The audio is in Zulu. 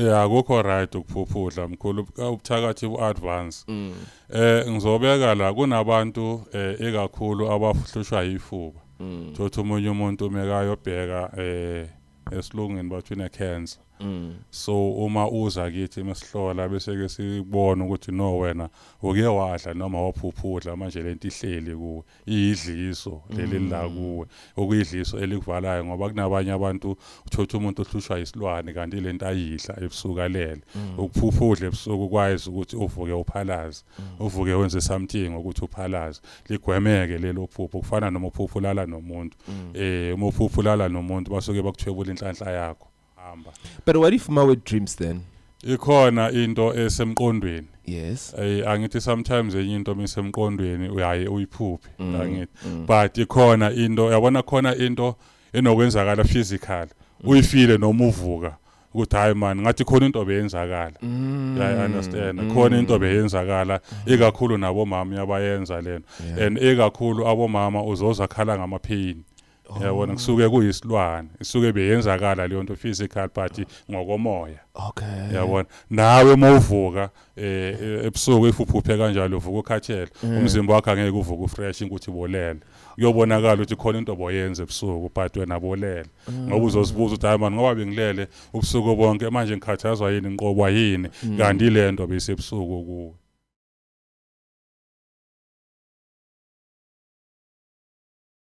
Yeah, akukho right ukuphuphudla, mkhulu, ubuthakathi bu-advance. Ngizobeka la, kunabantu ekakhulu abahlushwa yifuba. Thothi omunye umuntu mekayobheka esilungini bathi une cancer. So uma uza kithi mesihlola bese ke sibona ukuthi no, wena uke wadla noma waphuphudla, manje lento ihleli kuwe, iyidliso leli la kuwe, okuyidliso elikuvalayo, ngoba kunabanye abantu uthola umuntu ohlushwa isilwane kanti lento ayidla ebusuku alele. Ukuphuphudla ebusuku kwayiza ukuthi uvuke uphalaze, uvuke wenze something ukuthi uphalaze, ligwemeke lelo phupho. Kufana noma uphuphulala nomuntu, uma uphuphulala nomuntu basuke bakuthwebula inhlanhla yakho, hamba. But what if ma wet dreams then? Ikhona into esemqondweni. Angithi sometimes enye into misemqondweni uyaye uyiphuphe, angithi? But ikhona into, yabona, khona into enokwenzakala physical, uyifile noma uvuka ukuthi hayi man, ngathi khona into beyenzakala. Yeah, I understand, khona into beyenzakala, ikakhulu nabomama yabayenza lena. And ikakhulu abomama uzoza khala ngama pain, yabona, kusuke kuyisilwane, isuke beyenzakala leyo nto physical but ngokomoya. Yabona, nawe mawuvuka ebusuku, if uphuphe kanjalo, uvuka ukhathele, umzimba wakho angeke uvuke ufresh ukuthi bolele, kuyobonakala ukuthi khona into boyenza ebusuku but wena bolele, ngoba uzozibuza ukuthi hayi man, ngoba bengilele ubusuku bonke, manje ngikhathazwa yini, ngiqobwa yini, kanti le nto beyisebusuku kuwe.